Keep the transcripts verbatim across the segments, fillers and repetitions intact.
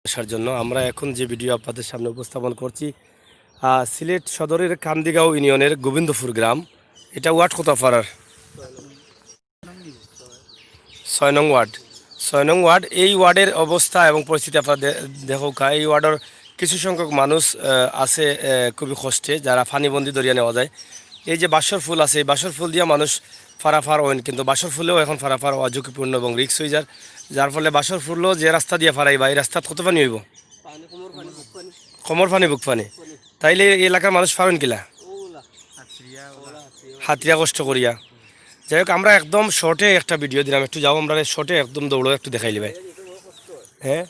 আসার জন্য। আমরা এখন যে ভিডিও আপনাদের সামনে উপস্থাপন করছি, আহ, সিলেট সদরের কান্দিগাঁও ইউনিয়নের গোবিন্দপুর গ্রাম। এটা ওয়ার্ড কত আপনার? ছয় নং ওয়ার্ড। ছয় নং ওয়ার্ড। এই ওয়ার্ডের অবস্থা এবং পরিস্থিতি আপনারা দে-, দেখউক্কা। এই ওয়ার্ডের কিছু সংখ্যক মানুষ, আহ, আছে, আহ, খুবই কষ্টে, যারা পানিবন্দি ধরিয়া নেওয়া যায়। এই যে বাঁশর ফুল আছে, এই বাঁশর ফুল দিয়া মানুষ ফারাফার অইন, কিন্তু বাঁশর ফুলেও এখন ফারাফার অওয়া ঝুঁকিপূর্ণ এবং রিস্ক অই যার, যার ফলে বাঁশর ফুলও যে রাস্তা দিয়া ফারাইবা, এই রাস্তাত কত পানি অইবো? পানি, কোমর পানি, বুক পানি। কোমর পানি, বুক পানি। পানি। তাইলে এই এলাকার মানুষ ফারইন কিলা? ওলা। হাতরিয়া কষ্ট করিয়া। যাই হোক, আমরা একদম শর্টে একটা ভিডিও দিলাম, একটু যাও, আমরা শর্টে একদম দৌড়ো, একটু দেখাইলি ভাই। হ্যাঁ,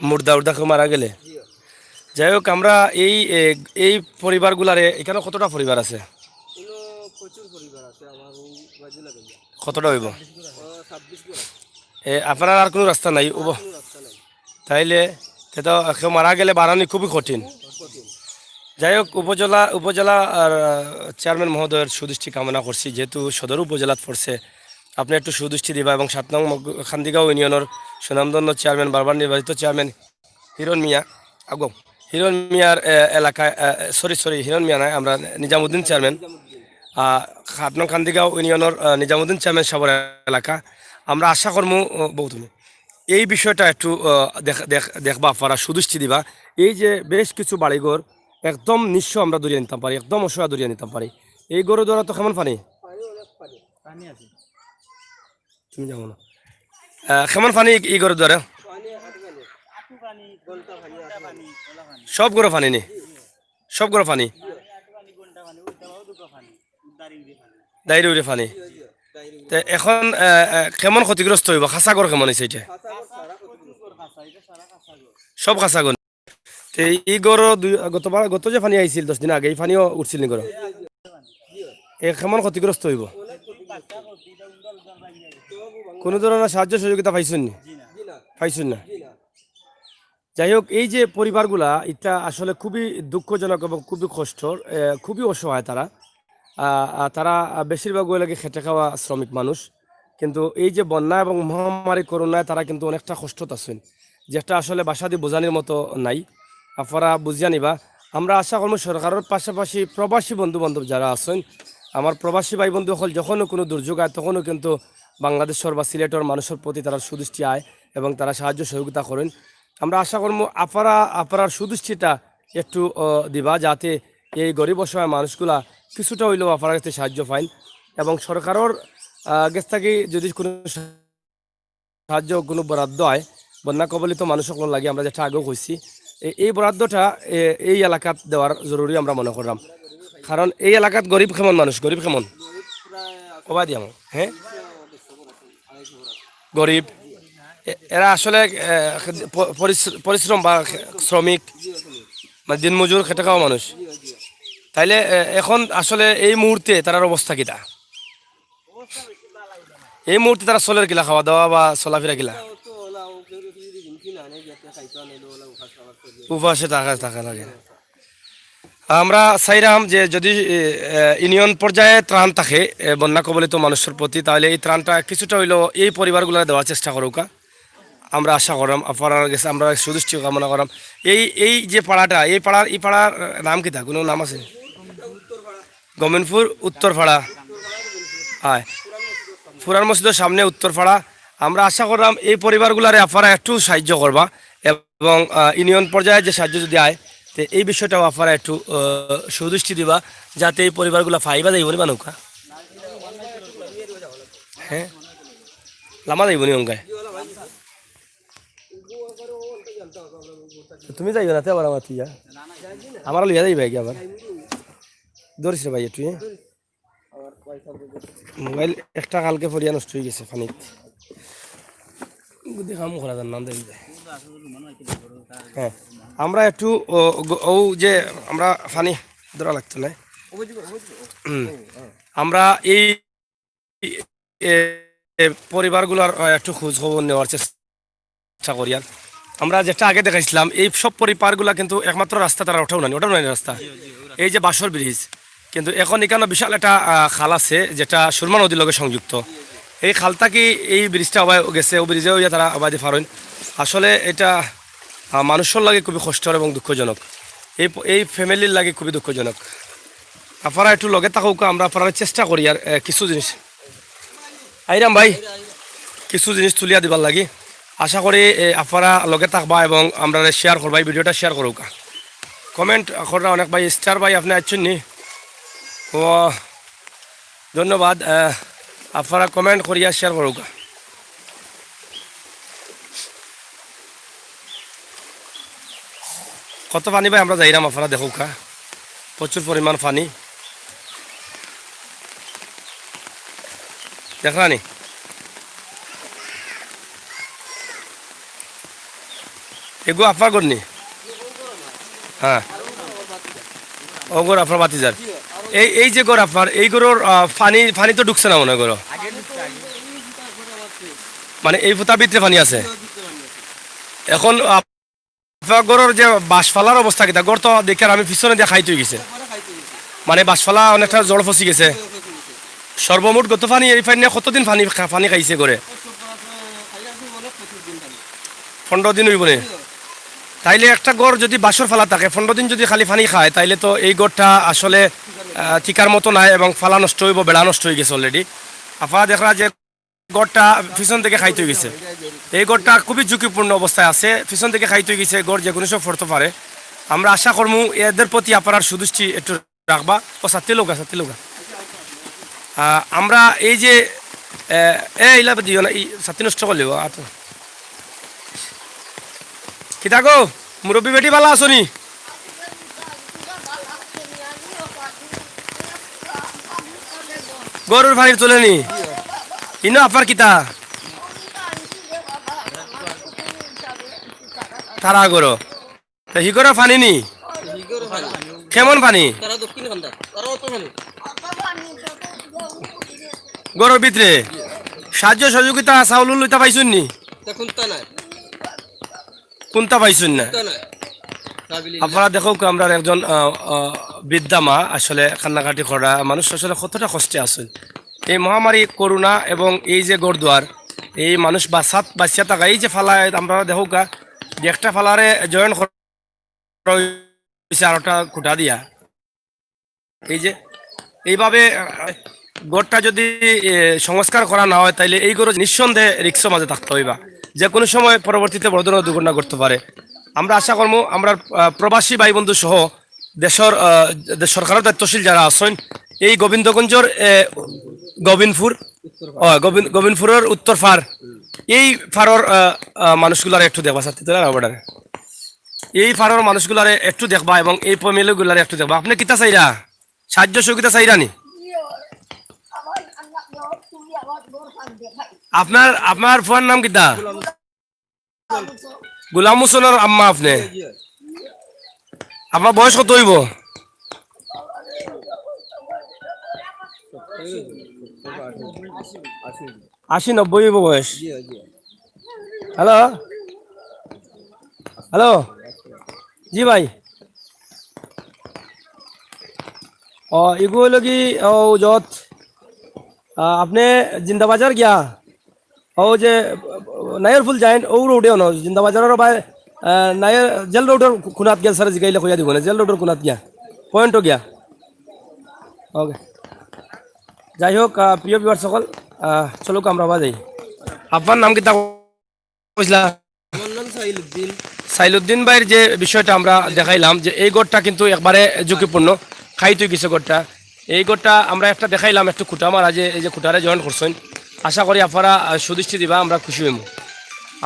মুর্দা উর্দা কেউ মারা গেলে। যাই হোক, আমরা এই, এ, এই পরিবারগুলারে, এখানে কতটা পরিবার আছে? এখানে প্রচুর পরিবার আছে, আমার ওই বাজু লাগে। কতটা অইবো? ও, ছাব্বিশ ঘর আছে। এ, আপনার আর কোনো রাস্তা নাই? উব-, কোনো রাস্তা নাই। তাইলে তে তো কেউ মারা গেলে বারানি খুবই কঠিন। কঠিন। যাই হোক, উপজেলা, উপজেলা আর, আহ, চেয়ারম্যান মহোদয়ের সুদৃষ্টি কামনা করছি, যেহেতু সদর উপজেলাত পড়ছে, আপনি একটু সুদৃষ্টি দিবা এবং সাত নং মগ-, খান্দিগাঁও ইউনিয়নের সুনামধন্য চেয়ারম্যান, বারবার নির্বাচিত চেয়ারম্যান হিরণ মিয়া, আগো, হিরণ মিয়ার, আহ, এলাকায়, আহ, সরি, সরি, হিরণ মিয়া নয়, আমরা নিজামুদ্দিন চেয়ারম্যান, আহ, সাত নং খান্দিগাঁও ইউনিয়নের, আহ, নিজামুদ্দিন চেয়ারম্যান সাহেবের এলাকা। আমরা আশা করমু, আহ, বউ তুমি এই বিষয়টা একটু, আহ, দেখ-, দেখ-, দেখবা, আপনারা সুদৃষ্টি দিবা। এই যে বেশ কিছু বাড়িঘর একদম নিঃস্ব আমরা ধরিয়া নিতাম পারি, একদম অসহায় ধরিয়া নিতাম পারি। এই ঘরর দ্বারা তো কেমন পানি? পানি অনেক পানি। পানি আছে। তুমি যাও না। আহ, কেমন পানি ই ঘরর দ্বারা? পানি আটু পানি। আটু পানি, ঘন্টা পানি, আটু পানি। সব ঘরো পানি নি? সব ঘরো পানি? দাইরে উড়ে পানি। তে এখন, আহ, আহ, কেমন ক্ষতিগ্রস্ত অইবো? খাসা ঘর কেমন অইছে এটা? সব খাসা ঘর। তে ই ঘরো দুই, গতবার, গত যে পানি আইছিল দশ দিন আগে, এই পানিও উঠছিল নি ঘরো? এ কেমন ক্ষতিগ্রস্ত অইবো? কোনো ধরনের সাহায্য সহযোগিতা পাইছইন নি? পাইছইন না? যাই হোক, এই যে পরিবারগুলা, এটা আসলে খুবই দুঃখজনক এবং খুবই কষ্টর, এ, খুবই অসহায় তারা। আ, আ, তারা, আ, বেশিরভাগ অইল কি খেটে খাওয়া শ্রমিক মানুষ, কিন্তু এই যে বন্যা এবং মহামারী করোনায় তারা কিন্তু অনেকটা কষ্টত আছইন, যেটা আসলে ভাষা দি বোঝানির মতো নাই। আপনারা বুঝিয়া নিবা। আমরা আশা করমু সরকারের পাশাপাশি প্রবাসী বন্ধু বান্ধব যারা আছইন, আমার প্রবাসী ভাই বন্ধু অকল যখনও কোনো দুর্যোগ আয়, তখনও কিন্তু বাংলাদেশর বা সিলেটর মানুষর প্রতি তারা সুদৃষ্টি আয় এবং তারা সাহায্য সহযোগিতা করইন। আমরা আশা করমু আপনারা, আপনারার সুদৃষ্টিটা একটু, আহ, দিবা, যাতে এই গরিব অসহায় মানুষগুলা কিছুটা অইলেও আপনারার গেছ থাকি সাহায্য পাইন। এবং সরকারের, আহ, গেছ থাকি যদি কোনো সাহায্য, কোনো বরাদ্দ অয়, বন্যা কবলিত মানুষ অকলর লাগি আমরা যেটা আগেও কইছি, এ-, এই বরাদ্দটা, এ-, এই এলাকাত দেওয়ার জরুরি আমরা মনে করলাম। কারণ এই এলাকাত গরিব কেমন মানুষ, গরিব কেমন? কবাই দিয়া আমার, হ্যাঁ? গরিব। এ-, এরা আসলে, এ, প-, পরিশ্র-, পরিশ্রম বা শ্রমিক, মানে দিনমজুর, খেটে খাওয়া মানুষ। তাইলে, এ, এখন আসলে এই মুহূর্তে তারার অবস্থা কিতা? এই মুহূর্তে তারা চলের কিলা, খাওয়া দাওয়া বা চলাফেরা কিলা? উপাসে থাকা, থাকা লাগে। আমরা চাইরাম যে যদি, এ, এ, ইউনিয়ন পর্যায়ে ত্রাণ থাকে, এ, বন্যা কবলিত মানুষের প্রতি, তাহলে এই ত্রাণটা কিছুটা অইলেও এই পরিবারগুলারে দেওয়ার চেষ্টা করউক্কা। আমরা আশা করলাম, আপনারার গেছে আমরা সুদৃষ্টি কামনা করলাম। এই, এই যে পাড়াটা, এই পাড়ার, এই পাড়ার নাম কিতা? কোনো নাম আছে? গমিনপুর উত্তরপাড়া। হয়। পুরান মসজিদের সামনে উত্তরপাড়া। আমরা আশা করলাম এই পরিবারগুলারে আপনারা একটু সাহায্য করবা এবং, আহ, ইউনিয়ন পর্যায়ে যে সাহায্য যদি আয়, তে এই বিষয়টাও আপনারা একটু, আহ, সুদৃষ্টি দিবা, যাতে এই পরিবারগুলা পাইবা যাইবো নি বা নৌকা। হ্যাঁ? লামা যাইবো নি অঙ্কায়? তুমি যাইও না, তে আবার আমার তুই যা। আমার লইয়া যাইবা কি আবার? ধরিস রে ভাই, তুই। মোবাইল একটা কালকে পড়িয়া নষ্ট অই গেছে পানিত। বুদ্ধি কাম করা যার নাম দেয়। হ্যাঁ, আমরা একটু ও, ও, ও যে আমরা পানি ধরা লাগতো না। হুম। আমরা এই, এ, এ, পরিবারগুলার, আহ, একটু খোঁজ খবর নেওয়ার চেষ্টা করিয়ার। আমরা যেটা আগে দেখাইছিলাম, এই সব পরিবারগুলা কিন্তু একমাত্র রাস্তা তারা ওটাও নাই, ওটাও নাই রাস্তা। এই যে বাঁশর ব্রিজ, কিন্তু এখন এখানে বিশাল একটা, আহ, খাল আছে, যেটা সুরমা নদীর লগে সংযুক্ত। এই খাল থাকি এই ব্রিজটা অবায় গেছে, ও ব্রিজে অইয়া তারা অবায়দি পারইন। আসলে এটা, আহ, মানুষর লাগি খুবই কষ্টর এবং দুঃখজনক, এই প-, এই ফ্যামিলির লাগি খুবই দুঃখজনক। আপনারা একটু লগে থাকউক্কা, আমরা আপনারারে চেষ্টা করি আর, আহ, কিছু জিনিস, আইরাম ভাই, কিছু জিনিস তুলিয়া দিবার লাগি। আশা করি, এ, আপনারা লগে থাকবা এবং আমরারে শেয়ার করবা, এই ভিডিওটা শেয়ার করউক্কা। কমেন্ট কররা অনেক ভাই, স্টার ভাই আপনে আইছইন নি? ও, ধন্যবাদ। আহ, আপনারা কমেন্ট করিয়া শেয়ার করউক্কা। কত পানি ভাই, আমরা যাইরাম, আপনারা দেখউক্কা, প্রচুর পরিমাণ পানি। দেখরা নি? এগু আপনার ঘর নি? হ্যাঁ। ও ঘর আপনার ভাতিজার। এই, এই যে ঘর আপনার, এই ঘরর, আহ, পানি, পানি তো ঢুকছে না মনে হয় ঘরো। মানে এই ফুতা ভিতরে পানি আছে। এখন আপনার ঘরর যে বাঁশফালার অবস্থা কিতা? ঘর তো দেখি আর আমি পিছনে দিয়া খাইত অইগেছে। মানে বাঁশফালা অনেকটা জল ফসি গেছে। সর্বমোট গত পানি, এই পানি কতদিন পানি খা-, পানি খাইছে ঘরে? পনেরো দিন অইবো নি? তাইলে একটা ঘর যদি বাঁশর ফালা থাকে, পনেরো দিন যদি খালি পানি খায়, তাইলে তো এই ঘরটা আসলে, আহ, টিকার মতো নাই এবং ফালা নষ্ট অইবো, বেড়া নষ্ট অইগেছে already। আপনারা দেখরা যে ঘরটা পিছন থাকি খাইত অইগেছে, এই ঘরটা খুবই ঝুঁকিপূর্ণ অবস্থায় আছে, পিছন থাকি খাইত অইগেছে, ঘর যে কোনো সময় পড়তো পারে। আমরা আশা করমু এদের প্রতি আপনারার সুদৃষ্টি একটু রাখবা। ও ছাত্রী লোক, ছাত্রী লোক। আহ, আমরা এই যে, আহ, এ ইলা দিও না, এই ছাত্রী নষ্ট করলে, ও, আতো। কিতা গো, মুরব্বী বেটি ভালা আছো নি? ঘরর পানি তুলে নি? ইনো আপার কিতা? তারা ঘরো। তে হিগরো পানি নি? হিগরো পানি। কেমন পানি? তারা দক্ষিণ কান্দা, তারা অত পানি। ঘরর ভিতরে সাহায্য সহযোগিতা চাউল উল ইতা পাইছইন নি? তা কুন্তা নাই। কুন্তা পাইছইন না? কুন্তা নাই। কাবিলিল্লাহ। আপনারা দেখউক্কা, আমরার একজন, আহ, আহ, বৃদ্ধা মা আসলে কান্নাকাটি করা মানুষ আসলে কতটা কষ্টে আছইন। এই মহামারী করোনা এবং এই যে ঘর দুয়ার, এই মানুষ বাসাত বাঁচিয়া থাকা, এই যে ফালায় আমরা দেখউক্কা যে একটা ফালারে জয়েন করা অইছে আরোটা খুঁটা দিয়া। এই যে এইভাবে, আহ, ঘরটা যদি, এ, সংস্কার করা না হয়, তাইলে এই ঘর নিঃসন্দেহে রিস্কর মাঝে থাকতো অইবা। যে কোনো সময় পরবর্তীতে বড় ধরনের দুর্ঘটনা ঘটতে পারে। আমরা আশা করমু, আমরা, আহ, প্রবাসী ভাই বন্ধু সহ দেশর, আহ, দেশ সরকারর দায়িত্বশীল যারা আছইন, এই গোবিন্দগঞ্জর, এ, গোবিন্দপুর, ও, গোবিন্দ-, গোবিন্দপুরর উত্তর পার, এই পারর, আহ, আহ, মানুষগুলারে একটু দেখবা, ছাত্রী তোরা না বেটারে। এই পারর মানুষগুলারে একটু দেখবা এবং এই ফ্যামিলিগুলারে একটু দেখবা। আপনে কিতা চাইরা? সাহায্য সহযোগিতা চাইরা নি? আপনার, আপনার ফুয়ার নাম কিতা? গোলাম হোসেনর আম্মা আপনে? আপনার বয়স কত অইবো? আশি নব্বই অইবো বয়স। হ্যালো, হ্যালো, জি ভাই। ও, ইগু অইলো কি, ও, যত, আহ, আপনে জিন্দাবাজার গিয়া, ও যে, আহ, নায়ারপুল যাইন, ও রোডে অনো, জিন্দাবাজারর বায়, আহ, নায়ার, জেল রোডর কুনাত গিয়া, স্যার জিগাইলে কইয়া দিবো না, জেল রোডর কুনাত গিয়া, পয়েন্টো গিয়া। ওকে। যাই হোক, আহ, প্রিয় ভিউয়ার সকল, আহ, চলুক আমরা আবার যাই। আপনার নাম কিতা কইছিলা? আমার নাম সাইলুদ্দিন। সাইলুদ্দিন ভাইর যে বিষয়টা আমরা দেখাইলাম যে এই ঘরটা কিন্তু একবারে ঝুঁকিপূর্ণ, খাইত অইগেছে ঘরটা। এই ঘরটা আমরা একটা দেখাইলাম, একটু খুঁটা মারা, যে এই যে খুঁটারে জয়েন করছইন। আশা করি আপনারা, আহ, সুদৃষ্টি দিবা, আমরা খুশি অইমু।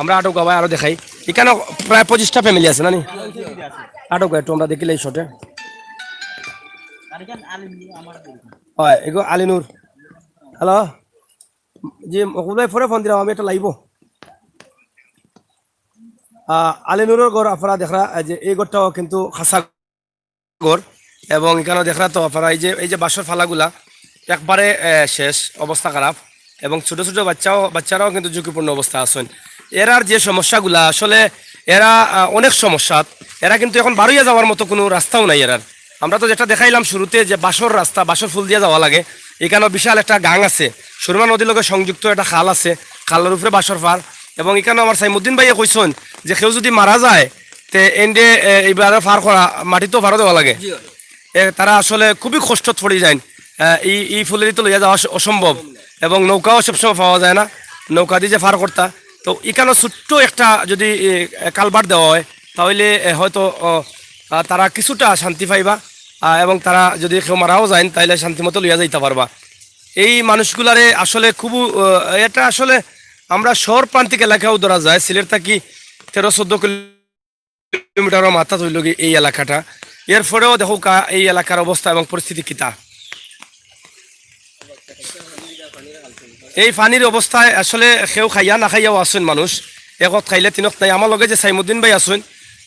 আমরা আটক গাবায় আরো দেখাই, এখানে প্রায় পঁচিশটা ফ্যামিলি আছে না নি? আটক একটু আমরা দেখিলে এই শটে। হয়, এগো আলিনুর। হ্যালো, জি, মকবুল ভাই, পরে ফোন দিলাম, আমি একটা লাইভও। আহ, আলিনুরর ঘর আপনারা দেখরা, এই যে এই ঘরটাও কিন্তু খাসা ঘর, এবং এখানে দেখরা তো আপনারা এই যে, এই যে বাঁশর ফালাগুলা একবারে, আহ, শেষ, অবস্থা খারাপ, এবং ছোট ছোট বাচ্চাও, বাচ্চারাও কিন্তু ঝুঁকিপূর্ণ অবস্থা আছইন। এরার যে সমস্যাগুলা আসলে এরা, আহ, অনেক সমস্যা, এরা কিন্তু এখন বারইয়া যাওয়ার মতো কোনো রাস্তাও নাই এরার। আমরা তো যেটা দেখাইলাম শুরুতে যে বাঁশর রাস্তা, বাঁশর ফুল দিয়া যাওয়া লাগে, ইকানো বিশাল একটা গাং আছে, সুরমা নদীর লগে সংযুক্ত একটা খাল আছে, খালর উপরে বাঁশর ফার। এবং ইকানো আমার সাইমুদ্দিন ভাইয়ে কইছইন যে কেউ যুদি মারা যায়, তে এনরে, এ, ইবারে ফার করা, মাটিত ফারও দেওয়া লাগে। জি। এ, তারা আসলে খুবই কষ্টত পড়ি যাইন। এ, ই, ই ফুলেদি তো লইয়া যাওয়া অস-, অসম্ভব। এবং নৌকাও সবসময় পাওয়া যায় না, নৌকাদি যে ফার করতা। তো ইকানো ছোট্ট একটা যুদি, এ, কালভার্ট দেওয়া হয়, তাইলে, এ, হয়তো, ও, আ, তারা কিছুটা শান্তি পাইবা, আ, এবং তারা যুদি কেউ মারাও যাইন, তাইলে শান্তি মতো লইয়া যাইতা পারবা। এই মানুষগুলারে আসলে খুব, আ, এটা আসলে আমরা শহর প্রান্তিক এলাকাও ধরা যায়, সিলেট থাকি তেরো চৌদ্দ কিলোমিটারর মাথাত অইলোগি এই এলাকাটা। এরপরেও দেখউক্কা এই এলাকার অবস্থা এবং পরিস্থিতি কিতা। এই পানির অবস্থায় আসলে কেউ খাইয়া না খাইয়াও আছইন মানুষ, একত খাইলে তিনক নাই। আমার লগে যে সাইমুদ্দিন ভাই আছইন,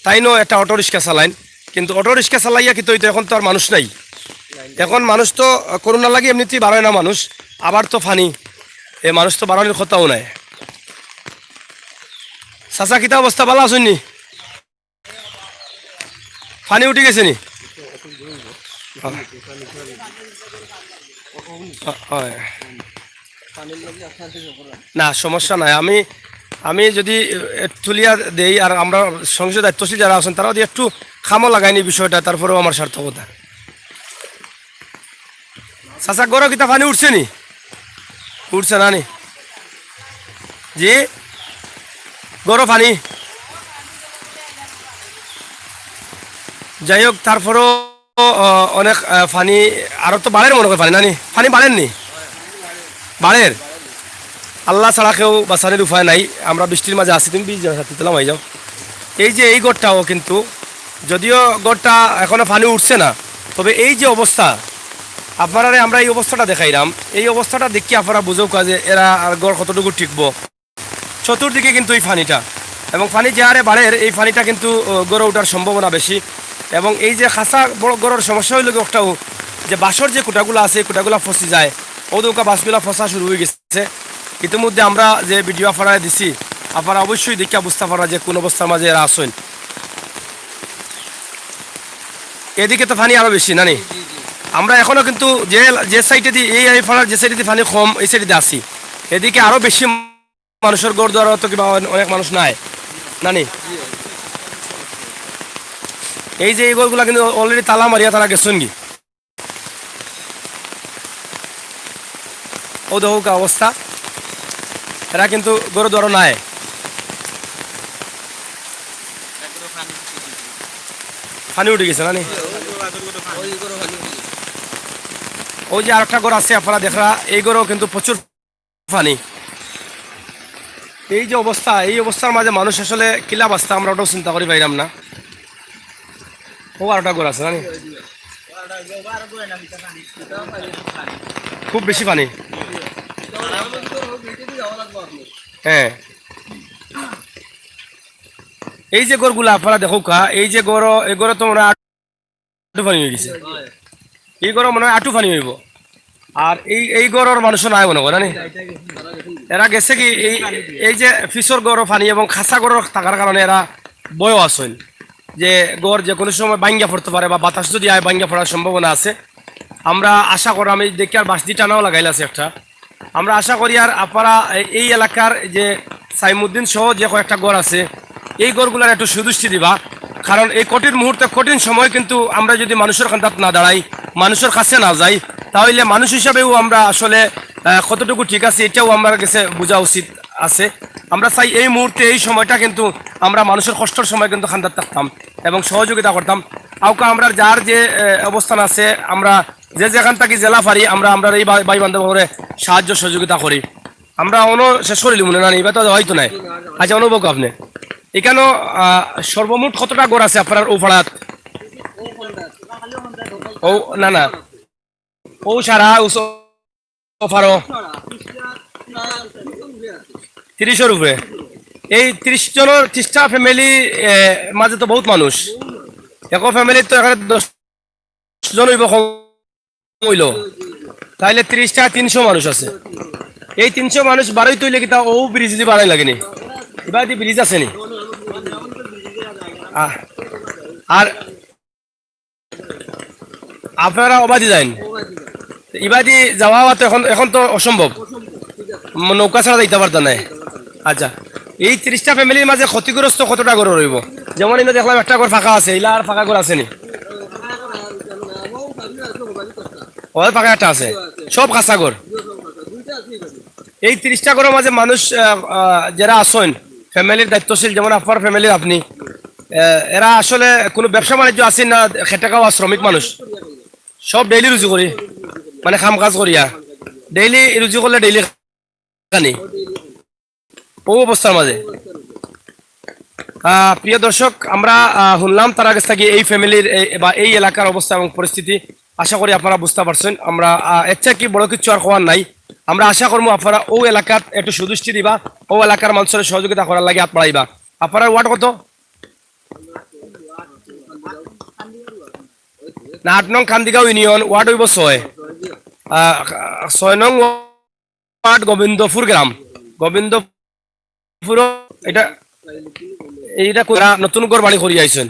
তাইনও একটা অটো রিক্সা চালাইন, কিন্তু অটো রিক্সা চালাইয়া কিতা অইতো, এখন তো আর মানুষ নাই। এখন মানুষ তো করোনা লাগি এমনিতেই বারয় না মানুষ, আবার তো পানি, এ মানুষ তো বারনির কথাও নাই। চাচা, কিতা অবস্থা, ভালা আছইন নি? পানি উঠি গেছে নি? অ, অয়। না, সমস্যা নাই। আমি, আমি যুদি, এ, তুলিয়া দেই, আর আমরা সংসদ দায়িত্বশীল যারা আছইন, তারা যুদি একটু কামো লাগাইন ই বিষয়টা, তারপরেও আমার সার্থকতা। চাচা, ঘরো কিতা পানি উঠছে নি? উঠছে না নি? জি? ঘরো পানি? যাই হোক, তারপরও, অ, অনেক, আ, পানি, আরো তো বাড়ের মনে কয় পানি, না নি? পানি বাড়ের নি? বাড়ের। আল্লাহ ছাড়া কেউ বাঁচানির উপায় নাই। আমরা বৃষ্টির মাঝে আছি, তুমি ভিজি যাও, সাথে দিলাম, হয়ে যাও। এই যে এই ঘরটাও কিন্তু, যদিও ঘরটা এখনো পানি উঠছে না, তবে এই যে অবস্থা, আপনারারে আমরা এই অবস্থাটা দেখাইলাম, এই অবস্থাটা দেখিয়া আপনারা বুঝউক্কা যে এরা আর ঘর কতটুকু টিকবো। চতুর্দিকে কিন্তু এই পানিটা, এবং পানি যে হারে বাড়ের, এই পানিটা কিন্তু, ও, ঘরো উঠার সম্ভাবনা বেশি। এবং এই যে খাসা বড় ঘরর সমস্যা অইলোগি একটাও, যে বাঁশর যে খুঁটাগুলা আছে, এই খুঁটাগুলা ফসি যায়, অউ দেখউক্কা বাঁশগুলা ফসা শুরু অই গেছে। ইতিমধ্যে আমরা যে ভিডিও আপনারারে দিছি, আপনারা অবশ্যই দেখিয়া বুঝতা পাররা যে কোন অবস্থার মাঝে এরা আছইন। এদিকে তো পানি আরো বেশি, না নি? আমরা এখনো কিন্তু যে, যে সাইডেদি, এই, এই পাড়ার যে সাইডেদি পানি কম, এই সাইডেদি আছি। এদিকে আরো বেশি মানুষর ঘর দুয়ার, তো কিবা অন-, অনেক মানুষ নাই, না নি? এই যে এই ঘরগুলা কিন্তু already তালা মারিয়া তারা গেছইনগি। অউ দেখউক্কা অবস্থা, এরা কিন্তু ঘর দুয়ারও নাই। পানি উঠি গেছে, না নি? অউ যে আরেকটা ঘর আছে, আপনারা দেখরা, এই ঘরও কিন্তু প্রচুর পানি। এই যে অবস্থা, এই অবস্থার মাঝে মানুষ আসলে কিলা বাঁচতা, আমরা অটাও চিন্তা করি পাইরাম না। অউ আরেকটা ঘর আছে, না নি? খুব বেশি পানি। হ্যাঁ। এই যে ঘরগুলা আপনারা দেখউক্কা, এই যে ঘর, এই ঘরো তো মনে হয় আটু পানি অই গেছে। এই ঘরো মনে হয় আটু পানি অইবো। আর এই, এই ঘরর মানুষও নাই মনে কয়, না নি? এরা গেছেগি, এই, এই যে পিছর ঘরো পানি এবং খাসা ঘরো থাকার কারণে এরা ভয়ও আছইন যে ঘর যে কোনো সময় ভাঙ্গিয়া পড়তে পারে বা বাতাস যদি আয়, ভাঙ্গিয়া পড়ার সম্ভাবনা আছে। আমরা আশা করি, আমি দেখি আর বাঁশদি টানাও লাগাইল আছে একটা। আমরা আশা করি আর আপনারা এই, এই এলাকার যে সাইমুদ্দিন সহ যে কয়েকটা ঘর আছে, এই ঘরগুলার একটু সুদৃষ্টি দিবা। কারণ এই কঠিন মুহূর্তে, কঠিন সময় কিন্তু আমরা যদি মানুষর কান্দাত না দাঁড়াই, মানুষর কাছে না যাই, তাহলে মানুষ হিসাবেও আমরা আসলে, আহ, কতটুকু ঠিক আছি, এটাও আমার কাছে বোঝা উচিত আছে। আমরা চাই এই মুহূর্তে, এই সময়টা কিন্তু আমরা মানুষর কষ্টর সময় কিন্তু কান্দাত থাকতাম এবং সহযোগিতা করতাম। আউক্কা আমরা যার যে, আহ, অবস্থান আছে, আমরা যে যেখান থাকি যেলা পারি, আমরা, আমরা এই ভাই, ভাই বান্ধব করে সাহায্য সহযোগিতা করি। আমরা অনো শেষ করিলিমু নে, না নি? ইবা তো হয়তো নাই। আচ্ছা, অনুভব আপনি। ইকানো, আহ, সর্বমোট কতটা ঘর আছে আপনার অউ পাড়াত? অউ, না, না। অউ সারা, অউ স-, অউ পারো। তিরিশর উপরে। এই তিরিশ জনর, তিরিশটা family, এ, মাঝে তো বহুত মানুষ। এক family তো এখানে দশ জন অইবো, কম অইলো। তাইলে তিরিশটা, তিনশো মানুষ আছে। এই তিনশো মানুষ বারইতে অইলে কিতা অউ bridge দি বারই লাগে নি? ইবাদি bridge আছে নি? আহ, আর আপনারা অবাদি যাইন। ইবাদি যাওয়া আওয়া তো এখন, এখন তো অসম্ভব, ম-, নৌকা ছাড়া যাইতা পারতা নায়। আচ্ছা, এই তিরিশটা ফ্যামিলির মাঝে ক্ষতিগ্রস্ত কতটা ঘর রইবো? যেমন ইনো দেখলাম একটা ঘর ফাঁকা আছে, ইলা আর ফাঁকা ঘর আছে নি? অউ ফাঁকা একটা আছে, সব খাসা ঘর। এই তিরিশটা ঘরর মাঝে মানুষ, আহ, আহ, যেরা আছইন, ফ্যামিলির দায়িত্বশীল, যেমন আপনার ফ্যামিলির আপনি, আহ, এরা আসলে কোনো ব্যবসা বাণিজ্য আছে না, খেটে খাওয়া শ্রমিক মানুষ, সব ডেইলি রুজি করি, মানে কাম কাজ করিয়া ডেইলি রুজি করলে ডেইলি খানি, অউ অবস্থার মাঝে। আহ, প্রিয় দর্শক, আমরা, আহ, শুনলাম তারার কাছ থাকি এই ফ্যামিলির, এই, বা এই এলাকার অবস্থা এবং পরিস্থিতি। আশা করি আপনারা বুঝতা পারছইন। আমরা, আহ, এর থাকি বড় কিছু আর কওয়ার নাই। আমরা আশা করমু আপনারা অউ এলাকাত একটু সুদৃষ্টি দিবা, অউ এলাকার মানষরে সহযোগিতা করার লাগি আত বাড়াইবা। আপনারার ওয়ার্ড কত? না, আট নং কান্দিগাঁও ইউনিয়ন, ওয়ার্ড অইবো ছয়। আহ, ছয় নং ওয়ার্ড গোবিন্দপুর গ্রাম। গোবিন্দপুর, এটা, এটা করা নতুন ঘর বাড়ি করি আইছইন।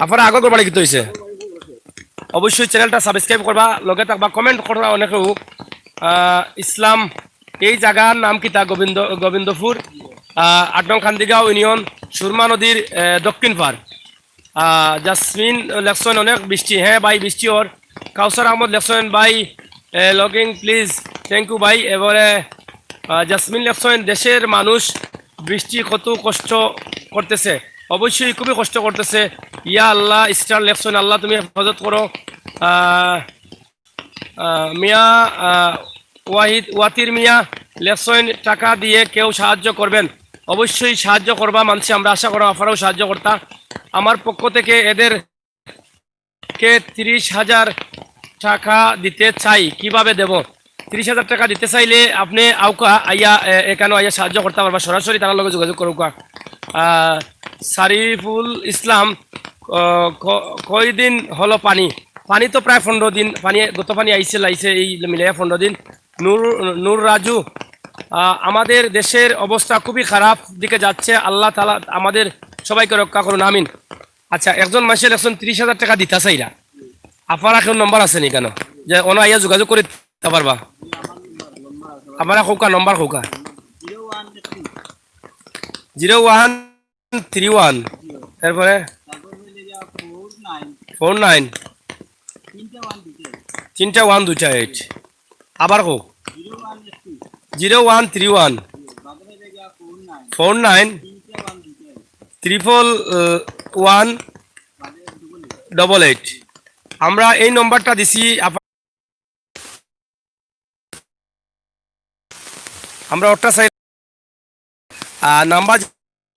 আপনারা আগর ঘর বাড়ি কিতা অইছে? অবশ্যই চ্যানেলটা সাবস্ক্রাইব করবা, লগে থাকবা, কমেন্ট করবা অনেকেউ। আহ, ইসলাম, এই জাগার নাম কিতা? গোবিন্দ, গোবিন্দপুর, আহ, আট নং কান্দিগাঁও ইউনিয়ন, সুরমা নদীর, আহ, দক্ষিণ পার। আহ, জাসমিন লেখছইন অনেক বৃষ্টি। হ্যাঁ ভাই, বৃষ্টি অর। কাউসার আহমদ লেখছইন ভাই, এ, লগিং প্লিজ। Thank you ভাই। এবারে, আহ, জাসমিন লেখছইন, দেশের মানুষ বৃষ্টি কত কষ্ট করতেছে। অবশ্যই খুবই কষ্ট করতেছে। ইয়া আল্লাহ, স্টার লেখছইন, আল্লাহ তুমি হেফাজত করো। আহ, আহ, মিয়া, আহ, ওয়াহিদ, ওয়াতির মিয়া লেখছইন, টাকা দিয়ে কেউ সাহায্য করবেন। অবশ্যই সাহায্য করবা মানষে, আমরা আশা করি আপনারাও সাহায্য করতা। আমার পক্ষ থেকে এদেরকে তিরিশ হাজার টাকা দিতে চাই, কিভাবে দেব? তিরিশ হাজার টাকা দিতে চাইলে আপনে আউক্কা আইয়া, এ, এখানো আইয়া সাহায্য করতা পারবা, সরাসরি তারার লগে যোগাযোগ করউক্কা। আহ, সারিফুল ইসলাম, আহ, ক-, কয়দিন হলো পানি? পানি তো প্রায় পনেরো দিন, পানি, গত পানি আইছে, লাইছে, এই মিলাইয়া পনেরো দিন। নূর, নূর রাজু, আহ, আমাদের দেশের অবস্থা খুবই খারাপ দিকে যাচ্ছে, আল্লাহ তাআলা আমাদের সবাইকে রক্ষা করুন, আমিন। আচ্ছা, একজন মানষে লেখছইন তিরিশ হাজার টাকা দিতা চাইরা, আপনারা কেউ নম্বর আছে নি কেন, যে অনো আইয়া যোগাযোগ করি দিতা পারবা? আপনারা কউক্কা, নম্বর কউক্কা। Zero one three one. এরপরে ফোর নাইন। তিনটা ওয়ান দুইটা এইট। আবার কও। Zero one three one. Four nine. Triple one double eight. আমরা এই নম্বরটা দিছি আপ-, আমরা অটা চাই, আহ, নাম্বার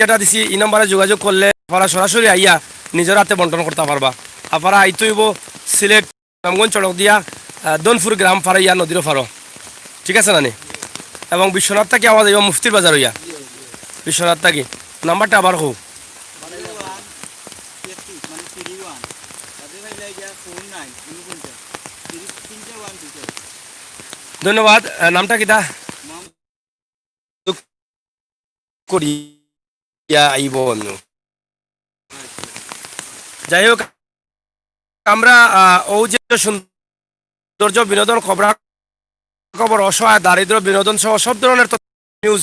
যেটা দিছি, এই নাম্বারে যোগাযোগ করলে আপনারা সরাসরি আইয়া নিজর হাতে বন্টন করতা পারবা। আপনারা আইতে অইবো সিলেট সুনামগঞ্জ সড়ক দিয়া, আহ, দনপুর গ্রাম পার অইয়া নদীর পারো, ঠিক আছে নানি? এবং বিশ্বনাথ থাকি আওয়া যাইবো মুফতির বাজার অইয়া, বিশ্বনাথ থাকি। নাম্বারটা আবার কও। ধন্যবাদ। আহ, নামটা কিতা? করিয়া আইব অন্য। যাই হোক, আমরা, আহ, অউ যে সৌন্দর্য, বিনোদন, খবরা খবর, অসহায়, দারিদ্র, বিনোদন সহ সব ধরনের তথ্য, নিউজ